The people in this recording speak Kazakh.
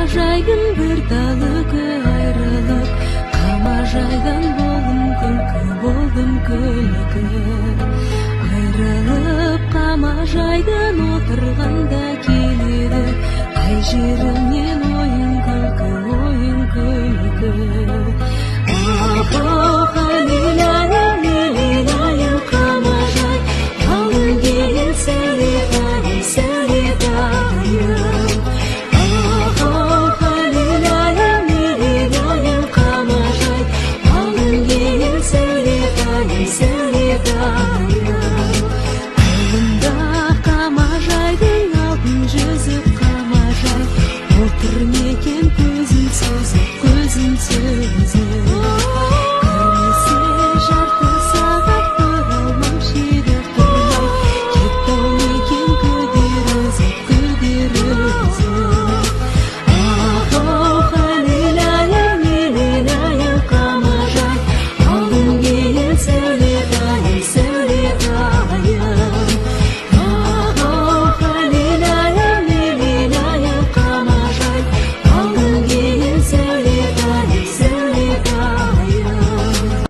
Қамажайдың бір талы айрылып, Қамажайдан болдым күлкі, болдым күлкі. Айрылып Қамажайдан отырғанда келеді, қай жері.